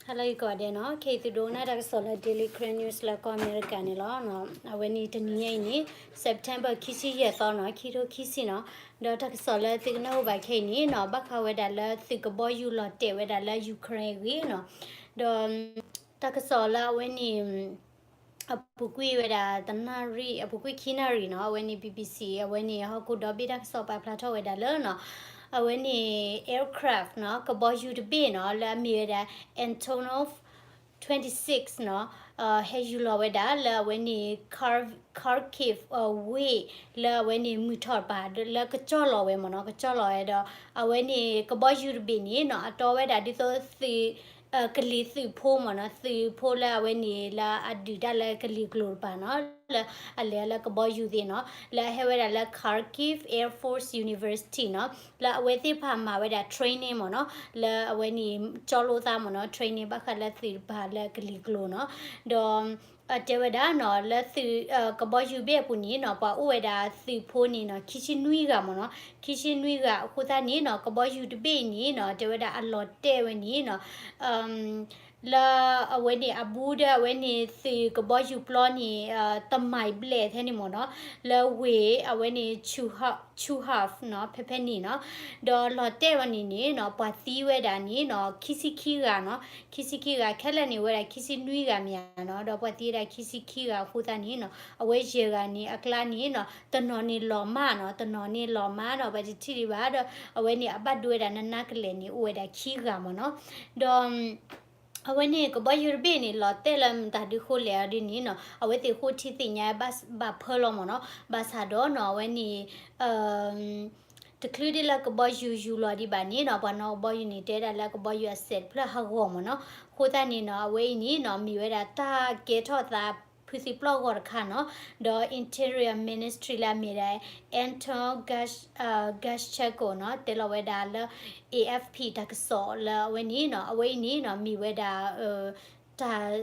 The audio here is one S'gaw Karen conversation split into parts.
ဟါလၢအဂ့ၤကိးဂၤဒဲးနီၤ, ခဲအံၤသုဒိကနၣ်တၢ်ကစီၣ်လၢ Daily Karen News လၢကီၢ်အမဲရကၤန့ၣ်လီၤ. အဝဲန့ၣ်တနံၤညါအံၤန့ၣ် September ခံဆံယဲၢ်သီနီၤ, ခံထိခံဆံနီၤ. ဒီးတၢ်ကစီၣ်လၢသုကနၢ်ဟူဘၣ်ခဲအံၤန့ၣ်နီၤ, ဘၣ်ဃးဝဲဒၣ်လၢသုးကဘီယူၤလီၤတဲာ်ဝဲဒၣ်လၢ Ukraine အဂ့ၢ်နီၤ. ဒီးတၢ်ကစီၣ်လၢအဝဲန့ၣ် အပူၤကွံာ်ဝဲဒၣ်တနၣ်ရံၣ်, အပူၤကွံာ်ခံနၣ်ရံၣ်နီၤ, အဝဲန့ၣ် BBC အဝဲန့ၣ် ဟီၣ်ခိၣ်ဒီဘ့ၣ်တၢ်ကစီၣ်ပာ်ဖျါထီၣ်ဝဲဒၣ်လၢနီၤ, အဝဲန့ၣ် aircraft နီၤ, ကဘီယူၤတဘ့ၣ်နီၤ, လၢအမ့ၢ်ဝဲဒၣ် Antonov twenty-six နီၤ, ဟဲယူၤလီၤဝဲဒၣ်လၢအဝဲန့ၣ် Kharkiv ဝ့ၢ် လၢအဝဲန့ၣ်မုၢ်ထီၣ်တပၤ လၢကကၠီၣ်လီၤဝဲမ့ၢ်နီၤ, ကကၠီၣ်လီၤဝဲဒီး အဝဲန့ၣ်ကဘီယူၤတဘ့ၣ်န့ၣ်နီၤ, အတီဝဲဒၣ်ဒ်သိးသုး ကလံၤသုးဖိမ့ၢ်နီၤ, သုးဖိလၢအဝဲန့ၣ် လၢအဒုးတၢ်လၢကလံၤကျိၤတပၤနီၤ, လၢအလဲၤလၢကဘီယူၤသ့ၣ်နီၤ, လၢအဟဲဝဲဒၣ်လၢ Kharkiv Air Force University နီၤ, လၢအဝဲသ့ၣ်တဖၣ်မၤဝဲဒၣ် training မ့ၢ်နီၤ, လၢအဝဲန့ၣ် ကၠီလိသးမ့ၢ်နီၤ, training ဘၣ်ဃးလၢသုးတပၤလၢကလံၤကျိၤနီၤ, ဒီး တဲဝဲဒၣ်နီၤ, လၢသုး ကဘီယူၤဘ့ၣ်အပူၤန့ၣ်နီၤ, ပှၤအိၣ်ဝဲဒၣ်သုးဖိန့ၣ်နီၤ, ခံဆံနွံဂၤမ့ၢ်နီၤ, ခံဆံနွံဂၤအဃိသတးန့ၣ်နီၤ, ကဘီယူၤတဘ့ၣ်အံၤန့ၣ်နီၤ, တဲဝဲဒၣ်အလီၤတဲာ်ဝဲန့ၣ်နီၤ, လၢအဝဲန့ၣ်အဘူးဒီးအဝဲန့ၣ်သုးကဘီယူၤပျီန့ၣ် တမံးဘျဲၣ်ထဲန့ၣ်မ့ၢ်နီၤ, လၢဝ့ၢ်အဝဲန့ၣ် Chuhuv နီၤ, ဖဲဖဲန့ၣ်နီၤ, ဒီးလီၤတဲာ်ဝဲန့ၣ်န့ၣ်နီၤ, ပှၤသံဝဲဒၣ်န့ၣ်နီၤ, ခံဆံခံဂၤနီၤ, ခံဆံခံဂၤ, ခဲလၢာ်န့ၣ်ဝဲဒၣ်ခံဆံနွံဂၤမ့ၢ်ဧါနီၤ, ဒီးပှၤသံဝဲဒၣ်ခံဆံခံဂၤအဃိသတးန့ၣ်နီၤ, အဝဲယဲၢ်ဂၤန့ၣ်အကျါန့ၣ်နီၤ, တနီၤန့ၣ်လီၤမၢ်နီၤ, တနီၤန့ၣ်လီၤမၢ်နီၤ, ပှၤတထံၣ်ဒံးဘၣ်ဒီး အဝဲန့ၣ်အဘၣ်ဒိဝဲဒၣ်နနါကလဲာ်န့ၣ် အိၣ်ဝဲဒၣ်ခံဂၤမ့ၢ်နီၤ, ဒီး အဝဲန့ၣ်ကဘီယူၤတဘ့ၣ်န့ၣ် လီၤတဲာ်လၢမတၤဒုးဃိလဲၣ်အီၤဒ်န့ၣ်နီၤ, အဝဲသ့ၣ်ဃိထံသ့ၣ်ညါဘၣ်ဖၢလီၤမ့ၢ်နီၤ, ဘၣ်ဆၣ်ဒီးနီၤ အဝဲန့ၣ် တချုးဒ်လၢကဘီယူၤယူၤလီၤဒံးဘၣ်န့ၣ်နီၤ, ပှၤနီၣ်ကဘီယူၤန့ၣ် တဲဒၣ်လၢကဘီယူၤအစဲးတဖျၢၣ်ဟးဂီၤမ့ၢ်နီၤ, အဃိသတးန့ၣ်နီၤ, အဝဲအံၤန့ၣ်နီၤ မ့ၢ်ဝဲဒၣ်တၢ်ကဲထီၣ်သးဖုသံပျီၢ်ဂီၤတခါနီၤ, ဒီး Interior Ministry လၢအမ့ၢ်ဒၣ် Anton Gash- Gashchenko နီၤ, တဲလီၤဝဲဒၣ်လၢ A F P တၢ်ကစီၣ်လၢအဝဲန့ၣ်နီၤ, အဝဲအံၤန့ၣ်နီၤ မ့ၢ်ဝဲဒၣ် တၢ်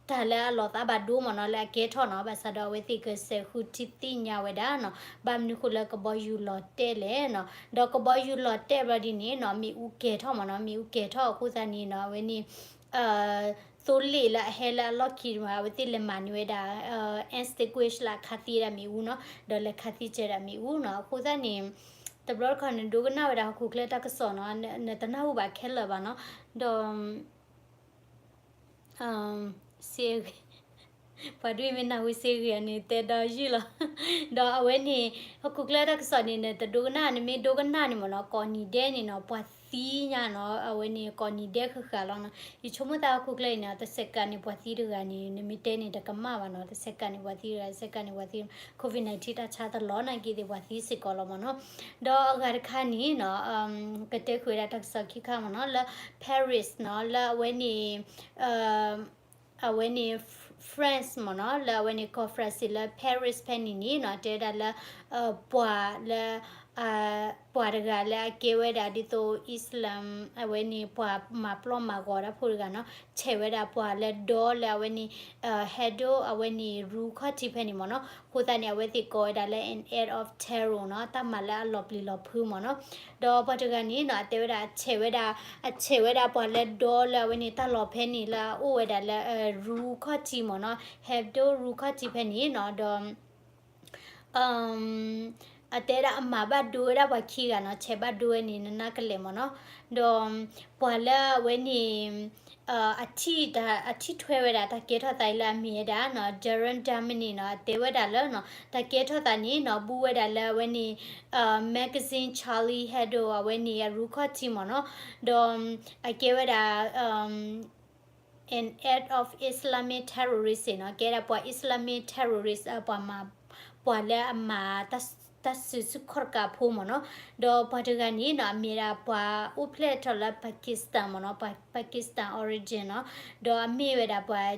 တၢ်လၢအလီၤသးဘၣ်ဒိမ့ၢ်နီၤ လၢအကဲထီၣ်နီၤ, ဘၣ်ဆၣ်ဒီးအဝဲသ့ၣ်ကစဲးဃုထံသ့ၣ်ညါဝဲဒၣ်နီၤ, ဘၣ်မနုၤဃိလၢကဘီယူၤလီၤတဲာ်လဲၣ်နီၤ, ဒီးကဘီယူၤလီၤတဲာ်ဘျီဒ်န့ၣ်နီၤ မ့ၣ်အူကဲၤထီၣ်မ့ၢ်နီၤ, မ့ၣ်အူကဲၤထီၣ်အဃိသတးန့ၣ်နီၤ အဝဲန့ၣ် သိလ့ၣ်လၢအဟဲလၢအလီၢ်ခံတမံၤ အဝဲသ့ၣ်လဲၤမၤန့ၢ်ဝဲဒၣ် extinguish လၢအခးသံဝဲဒၣ်မ့ၣ်အူနီၤ, ဒီးလဲၤခးသံစဲဒၣ်မ့ၣ်အူနီၤ, အဃိသတးန့ၣ် တဘျီတခီၣ်နဒိကနၣ်ဝဲဒၣ်ဟီၣ်ခိၣ်ချၢတၢ်ကစီၣ်နီၤ, နတနၢ်ဟူဘၣ်ခဲလၢာ်ဘၣ်နီၤ, ဒီး စ့ဂ့ၤ, ပှၤဒ်အံၤမ့ၢ်နၢ်ဟူစ့ဂ့ၤအီၤန့ၣ် တဲဒီးယုၢ်လီၤ, ဒီးအဝဲန့ၣ် ဟီၣ်ခိၣ်ချၢတၢ်ကစီၣ်န့ၣ် နတဒိကနၣ် နမ့ၢ်ဒိကနၣ်န့ၣ်မ့ၢ်နီၤ ကိးနံၤဒဲးန့ၣ်နီၤ ပှၤသံညါနီၤ, အဝဲန့ၣ်ကိးနံၤဒဲးဃၣ်ဃၣ်လီၤနီၤ, ယဆိကမိၣ်သးဟီၣ်ခိၣ်ချၢအံၤန့ၣ် တစဲးကးန့ၣ်ပှၤသံတဂၤန့ၣ် နမ့ၢ်တဲန့ၣ်တကမၣ်ဘၣ်နီၤ, တစဲးကးန့ၣ်ပှၤသံတဂၤ တစဲးကးန့ၣ်ပှၤသံ COVID nineteen တၢ်ဆါတလီၤနာ်က့သ့ၣ်ပှၤသံစ့ၢ်ကီးလီၤမ့ၢ်နီၤ, ဒီးအဂၤတခါန့ၣ်နီၤ ကတဲဃုာ်ဝဲဒၣ်တၢ်ကစီၣ်ခံခါမ့ၢ်နီၤ လၢ Paris နီၤ လၢအဝဲန့ၣ် အဝဲန့ၣ် France မ့ၢ်နီၤ လၢအဝဲန့ၣ် ကီၢ် France လၢ Paris ဖဲန့ၣ်န့ၣ်နီၤ တဲဝဲဒၣ်လၢ ပှၤလၢ ပှၤတဂၤလၢအကဲဝဲဒၣ်ဒ်သိး Islam အဝဲန့ၣ်ပှၤမၤပျီၢ်မၤဂီၤတၢ်ဖိတဂၤနီၤ ဆဲးဝဲဒၣ်ပှၤလၢဒီလၢအဝဲန့ၣ် ဟဲဒိ အဝဲန့ၣ် ရူခီၣ်ထံးဖဲန့ၣ်မ့ၢ်နီၤ အဃိသတးန့ၣ် အဝဲသ့ၣ်ကိးဝဲဒၣ်လၢ an act of terror နီၤ တၢ်မၤလၢအလီၤပျံၤလီၤဖုးမ့ၢ်နီၤ ဒီးပှၤတဂၤန့ၣ်နီၤ အတဲဝဲဒၣ် အဆဲးဝဲဒၣ် အဆဲးဝဲဒၣ်ပှၤလၢဒီလၢအဝဲန့ၣ်တၢ်လီၢ်ဖဲန့ၣ်လၢအအိၣ်ဝဲဒၣ်လၢ ရူခီၣ်ထံးမ့ၢ်နီၤ ဟဲဒိ ရူခီၣ်ထံးဖဲန့ၣ်နီၤ ဒီး အတဲဒၣ်အမၤဘၣ်ဒိဝဲဒၣ်ပှၤခံဂၤနီၤ ဆဲးဘၣ်ဒိဝဲန့ၣ် နနၢ်ကလဲာ်မ့ၢ်နီၤ ဒီးပှၤလၢအဝဲန့ၣ် အထံၣ် အထံၣ်ထွဲဝဲဒၣ်တၢ်ကဲထီၣ်သးအံၤလၢအမ့ၢ်ဝဲဒၣ်နီၤ Darren Darmanin နီၤ အတဲဝဲဒၣ်လၢနီၤ တၢ်ကဲထီၣ်သးန့ၣ်နီၤ ဘူးဝဲဒၣ်လၢအဝဲန့ၣ် magazine Charlie Hebdo အဝဲန့ၣ်အရူခီၣ်ထံးမ့ၢ်နီၤ ဒီးအကဲဝဲဒၣ် an act of Islamic terrorism နီၤ ကဲဒၣ်ပှၤ Islamic terrorist ပှၤမၤ ပှၤလၢအမၤ တၢ်စုဆူၣ်ခီၣ်တကးဖိမ့ၢ်နီၤ ဒီးပှၤတဂၤန့ၣ်နီၤ အမ့ၢ်ဒၣ်ပှၤအိၣ်ဖျဲၣ်ထီၣ်လၢ Pakistan မ့ၢ်နီၤ ပှၤ Pakistan origin နီၤ ဒီးအမ့ၢ်ဝဲဒၣ်ပှၤ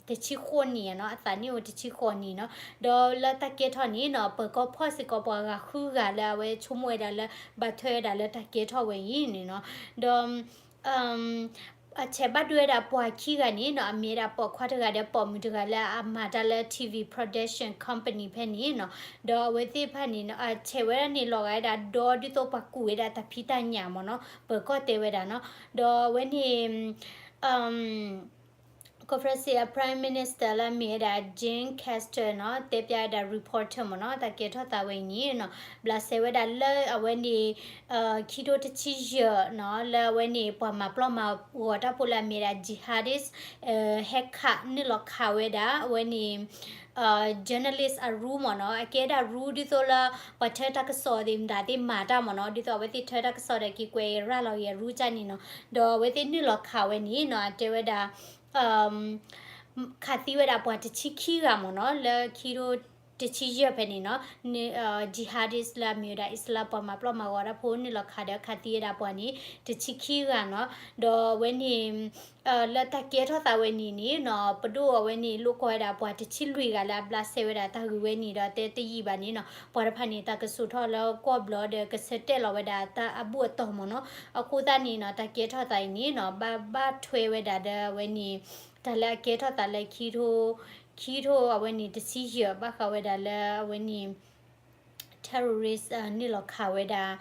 တဆံဃိးနံၣ်နီၤ အသးနံၣ်အိၣ်တဆံဃိးနံၣ်နီၤ ဒီးလၢတၢ်ကဲထီၣ်န့ၣ်နီၤ ပၢၤကီၢ်ဖီၣ်စ့ၢ်ကီးပှၤဂၤဃုဂၤလၢအဝဲဆိကမိၣ်ဝဲဒၣ်လၢ ဘၣ်ထွဲဝဲဒၣ်လၢတၢ်ကဲထီၣ်ဝဲအံၤန့ၣ်နီၤ ဒီး အဆဲးဘၣ်ဒိဝဲဒၣ်ပှၤခံဂၤန့ၣ်နီၤ အမ့ၢ်ဝဲဒၣ်ပိာ်ခွါတဂၤဒီးပိာ်မုၣ်တဂၤလၢအမၤတၢ်လၢ TV production company ဖဲန့ၣ်နီၤ ဒီးအဝဲသ့ၣ်တဖၣ်န့ၣ်နီၤ အဆဲးဝဲဒၣ်န့ၣ်လီၤဂာ်ဝဲဒၣ်ဒီဒ်သိးပှၤကူၣ်ဝဲဒၣ်တၢ်ဖံးတၢ်ညၣ်မ့ၢ်နီၤ ပၢၤကီၢ်တဲဝဲဒၣ်နီၤ ဒီးအဝဲန့ၣ် ကီၢ်ဖရၣ်စ့ၣ်အ Prime Minister လၢအမ့ၢ်ဝဲဒၣ် Jean Castex နီၤ တဲဖျါဝဲဒၣ် reporter မ့ၢ်နီၤ တၢ်ကဲထီၣ်သးဝဲအံၤန့ၣ်နီၤ ဘျးစဲဝဲဒၣ်လၢအဝဲန့ၣ် ခံထိတဆံယဲၢ်နီၤ လၢအဝဲန့ၣ် ပှၤမၤပျီမၤဂီၤတၢ်ဖိလၢအမ့ၢ်ဝဲဒၣ် jihadist ဟဲခးနုာ်လီၤခးဝဲဒၣ် အဝဲန့ၣ် journalist အရူမ့ၢ်နီၤ အကဲဒၣ်ရူဒ်သိးလၢ ပှၤထၢတၢ်ကစီၣ်သ့ၣ်မတၤသ့ၣ်မၤတၢ်မ့ၢ်နီၤ ဒ်သိးအဝဲသ့ၣ်ထၢတၢ်ကစီၣ်ဒီးက့ၤကွဲးရၤလီၤက့ၤအရူကၢ်န့ၣ်နီၤ ဒီးအဝဲသ့ၣ်နုာ်လီၤခးဝဲန့ၣ်နီၤ အတဲဝဲဒၣ် ခးသံဝဲဒၣ်ပှၤတဆံခံဂၤမ့ၢ်နီၤ လၢခံထိတဆံယဲၢ်ဖဲန့ၣ်နီၤ jihadist လၢအမ့ၢ်ဝဲဒၣ် Islam ပှၤမၤပျီမၤဂီၤတၢ်ဖိနုာ်လီၤခးဒီးခးသံဝဲဒၣ်ပှၤန့ၣ် တဆံခံဂၤနီၤ ဒီးအဝဲန့ၣ် လၢတၢ်ကဲထီၣ်သးဝဲန့ၣ်န့ၣ်နီၤ ပဒိၣ်အဝဲန့ၣ် လိၣ်ကီၢ်ဝဲဒၣ်ပှၤတဆံလွံၢ်ဂၤလၢအဘျးစဲဝဲဒၣ်တၢ်ဂ့ၢ်ဝဲန့ၣ်ဒီးတဲတယံာ်ဘၣ်န့ၣ်နီၤ ပှၤတဖၣ်န့ၣ် တၢ်ကဆူးထီၣ်လၢကီၢ်ဘျီဒီးကဆၢတဲာ်လီၤဝဲဒၣ်တၢ်အဘူၣ်အတီၢ်မ့ၢ်နီၤ အဃိသတးန့ၣ်နီၤ တၢ်ကဲထီၣ်သးအံၤန့ၣ်နီၤ ဘၣ်ဘၣ်ထွဲဝဲဒၣ်ဒီးအဝဲန့ၣ် တၢ်လၢအကဲထီၣ်သးလၢ ခံထိအဝဲန့ၣ် တဆံယဲၢ် ဘၣ်ဃးဝဲဒၣ်လၢအဝဲန့ၣ် terrorist နုာ်လီၤခးဝဲဒၣ်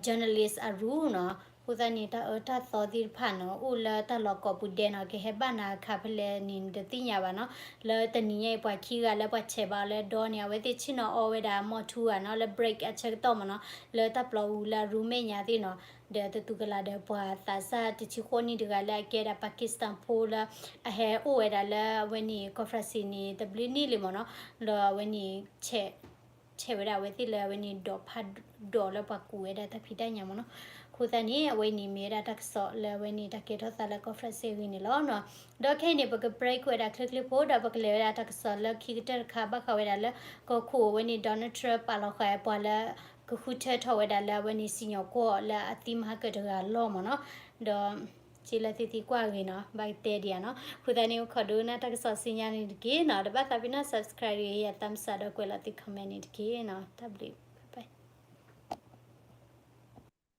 journalist အရူနီၤ အဃိသတးန့ၣ် တၢ်အၢတၢ်သီသ့ၣ်တဖၣ်နီၤ အိၣ်လၢတၢ်လီၢ်ကိးပူၤဒဲးနီၤ ကဟဲဘၣ်နၤခးဖဲလဲၣ်န့ၣ် တသ့ၣ်ညါဘၣ်နီၤ လၢတနံၤညါအံၤ ပှၤခံဂၤလၢပှၤဆဲးဘၣ်အီၤလၢဒီန့ၣ် အဝဲသ့ၣ်ဆ့ၣ်နီၤအီဝဲဒၣ် မီၢ်ထူဂၤနီၤ လၢ break အဆၢကတီၢ်မ့ၢ်နီၤ လၢတၢ်ပျီပူၤလၢအရူမဲာ်ညါသ့ၣ်နီၤ ဒီးတသူကလးဒီးပှၤသးစၢ်တဆံဃိးနံၣ်တဂၤ လၢအကဲဒၣ် Pakistan ဖိလၢ အဟဲအိၣ်ဝဲဒၣ်လၢအဝဲန့ၣ် ကီၢ်ဖရၣ်စ့ၣ်န့ၣ် တဘျုးနံၣ်လံမ့ၢ်နီၤ ဒီးအဝဲန့ၣ် ဆဲးဝဲဒၣ်အဝဲသ့ၣ်လၢအဝဲန့ၣ် ဒိးဖးဒိၣ်လၢပှၤကူးဝဲဒၣ်တၢ်ဖံးတၢ်ညၣ်မ့ၢ်နီၤ အဃိသတးန့ၣ် အဝဲအံၤန့ၣ်မ့ၢ်ဝဲဒၣ်တၢ်ကစီၣ်လၢအဝဲန့ၣ် တၢ်ကဲထီၣ်သးလၢကီၢ်ဖရၣ်စ့ၣ်အဂ့ၢ်န့ၣ်လီၤ. ဒီးခဲအံၤန့ၣ် ပက break ဝဲဒၣ်ချ့ချ့ဖိ ဒီးပကလဲၤဝဲဒၣ်တၢ်ကစီၣ်လၢခံကတၢၢ်တခါ ဘၣ်ဃးဝဲဒၣ်လၢ ကီၢ်ခိၣ်အဝဲန့ၣ် Donald Trump ပာ်လီၤဃာ်ပှၤလၢ ကဃုထၢထီၣ်ဝဲဒၣ်လၢအဝဲန့ၣ် စံၣ်ညီၣ်ကွီၢ်လၢအသံမဟါကၢၣ်တဂၤအလီၢ်မ့ၢ်နီၤ ဒီး စ့လၢသုသံကွၢ်အဂ့ၢ်နီၤ ဘၣ်ကတဲဒံးဧါနီၤ အဃိသတးန့ၣ် အိၣ်ခိးဒိကနၣ်တၢ်ကစီၣ်ဆူညါန့ၣ်တက့ၢ်နီၤ တဘၣ်သးပ့ၤနီၣ် subscribe ဒီး ယ thumbs up ဒီးကွဲးလီၤသု comment န့ၣ်တက့ၢ်နီၤ တၢ်ဘျုး